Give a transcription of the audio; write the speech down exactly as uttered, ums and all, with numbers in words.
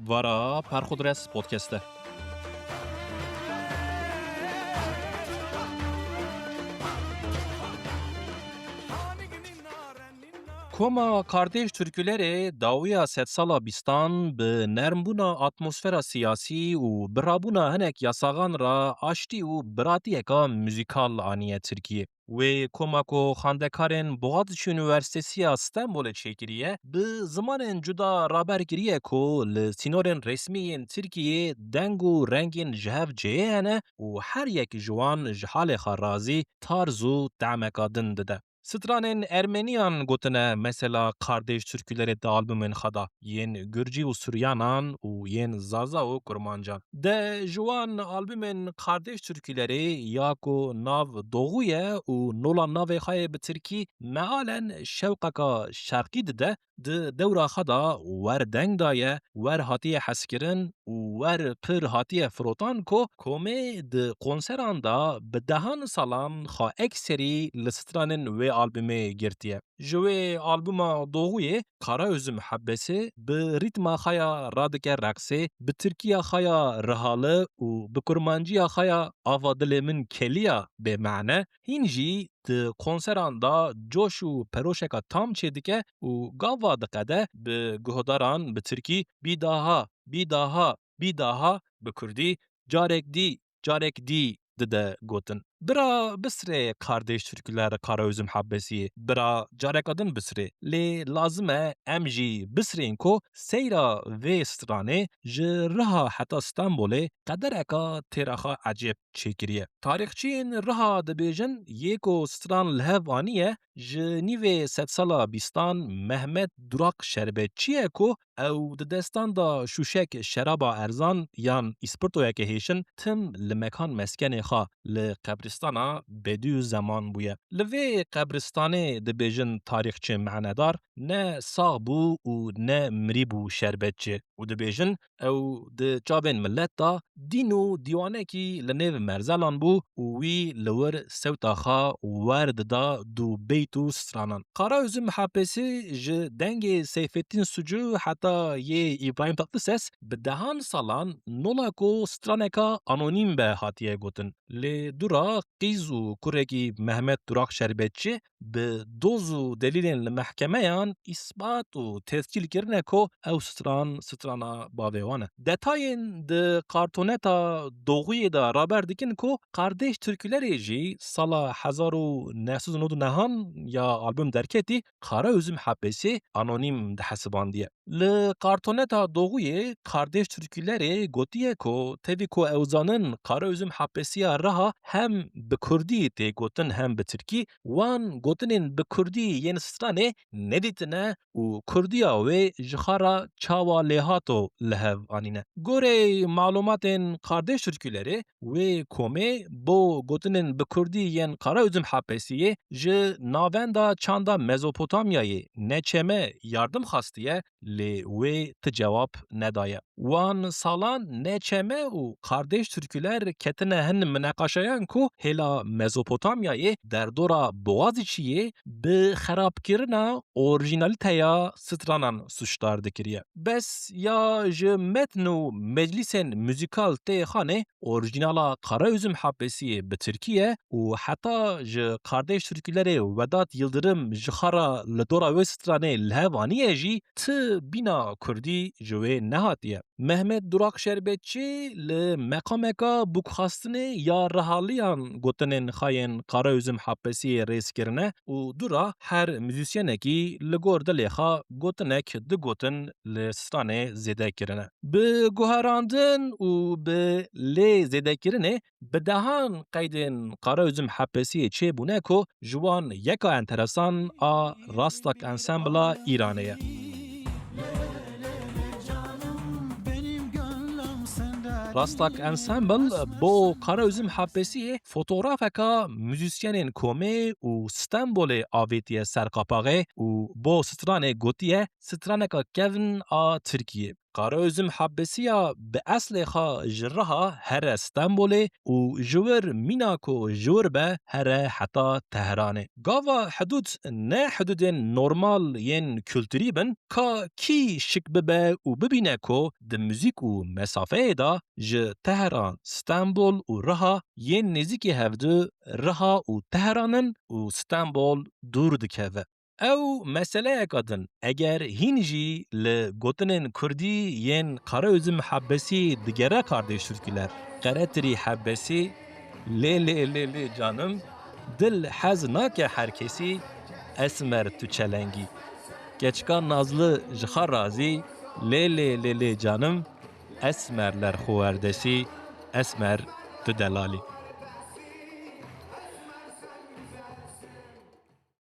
Vara Perxudres Podcast e. Koma Kardeş Türkülerê dawiya sedsala bîstan bi nermbûna atmosfera siyasî û birabûna hinek yasaxan re aştî û biratiyeka muzîkal aniye Tirkiyê. Wê koma ku xwendekarên Boğaziçi Üniversitesi ya Stenbolê çêkiriye, bi zimanên cuda raber kiriye ku li sînorên resmî yên Tirkiyê deng û rengên ji hev cihê hene û her yek ji wan ji halê xwe razî tarz û temeka din dide. Stranên Ermeniyan gotine mesela Kardeş Türkülerê di albumên xwe de, yên Gurcî û Suryanan û yên Zaza û Kurmancan. De ji wan albumên Kardeş Türkülerê ya ku nav Doğu ye û nola navê xwe yê bi tirkî mealen şewqeka şerqî dide, di dewra xwe de wer deng daye, wer hatiye hezkirin û wer pir hatiye firotan ku komê di konseran de bi dehan salan xwe ekserî li stranên wê albumê girtiye. Ji wê albuma Doğuyê Karaözüm Hebbesi bi rîtma xwe ya radike reqsê, bi tirkiya xwe ya rihali û bi kurmanciya xwe ya ava dilê min keliya bê mane, hîn jî di konseran de coş û peroşeka tam çêdike û gava diqede bi guhdaran bi tirkî "Bir daha, bir daha, bir daha", bi kurdî "Carek dî, carek dî" dide gotin. Bira bisrê Kardeş Türküler Karaözüm Hebbesiyê, bira careka din bisrê. Lê lazim e em jî bisrên ku seyra vê stranê ji Riha heta Stenbolê qedereka têraxa ecêb çêkiriye. Tarîxçiyên Riha dibêjin, yê ku stran li hev aniye, ji nîvê sedsala bîstan Mehmet Durak Şerbetçî ye ku ew di destan de şûşek şeraba erzan yan îspirtoyeke hêşin tim li mekan meskenê xwe li qebristana Bediüzzeman bûye. Li vê qebristanê dibêjin tarîxçê manedar ne sax bû û ne mirî bû Şerbetçî û dibêjin ew di çavên milet de dîn û dîwanekî li nêv merzelan bû û wî li wir sewta xwe wer dida du beyt û stranan. Karaözüm Hebbesi ji dengê Seyfettin Sucu heta yê Îbrahîm Tatlises bi dehan salan nola ku straneka anonîm be hatiye gotin. Lê dûra qîz û kurekî Mehmet Durak Şerbetçî bi doz û delîlên li mehkemeyan îsbat û tescîl kirine ku ew stran strana bavê wan e. Detayên di kartoneta Doğuyê de raber dikin ku Kardeş Türkülerê jî sala hezar û neh sed û nod û nehan ya album derketî Karaözüm Hebbesi anonîm dihesibandiye. Li kartoneta Doğuyê Kardeş Türkülerê gotiye ku tevî ku ew zanin Karaözüm Hebbesiya Riha hem bi kurdî tê gotin hem bi tirkî, wan gotinên bi kurdî yên stranê nedîtine û kurdiya wê ji xwe re çawa lêhato li hev anîne. Gorê malumatên Kardeş Türkülerê, wê komê bo gotinên bi kurdî yên Karaözüm Hebbesiyê ji navenda çanda Mezopotamyayê neçeme yardim xastiye, lê wê ti cewab nedaye. Wan salan neçeme û Kardeş Türküler ketine hin mineqaşeyan ku hêla Mezopotamyayê derdora Boğaziçiyê bi xerabkirina orjînalîteya stranan sûcdar dikiriye. Bes ya ji metn û meclîsên muzîkal tê xanê, orjînala Karaözüm Hebbesiyê bi tirkî ye û heta ji Kardeş Türkülerê Vedat Yıldırım ji xwe re li dora wê stranê li hev aniye jî ti bîna kurdî ji wê nehatiye. Mehmet Durak Şerbetçî li meqameka bûkxastinê ya rihaliyan gotinên xwe yên Karaözüm Hebbesiyê rêz kirine û dûra her muzîsyenekî li gor dilê xwe gotinek du gotin li stranê zêde kirine. Bi guherandin û bi lê zêdekirinê bi dehan qeydên Karaözüm Hebbesiyê çêbûne ku ji wan yeka enteresan a Rastak Ensembla Îranê ye. Rastak Ensemble bo Karaözüm Hebbesiyê fotografeka muzîsyenên komê û Stenbolê avêtiye ser qapaxê û bo stranê gotiye straneka kevn a Tirkiyê. Karaözüm Habbesiya bi eslê xwe ji Riha here Stenbolê û ji wir mîna ku ji wir be here heta Tehranê. Gava hidûd ne hidûdên normal yên kulturî bin, ka kî şik bibe û bibîne ku di muzîk û mesafeyê de ji Tehran, Stenbol û Riha yên nêzîkî hevdu Riha û Tehran in û Stenbol dûr dikeve. Ew meseleyeka din, eger hîn jî li gotinên kurdî yên Karaözüm Habbesî digere kardeş Türküler. Qeretirî Habbesî, lê lê lê lê canim, dil hez nake her kesî, esmer tu çelengî. Keçika nazlı ji xwe razî, lê lê lê lê canim, esmerler xwerdesî, esmer tu delalî.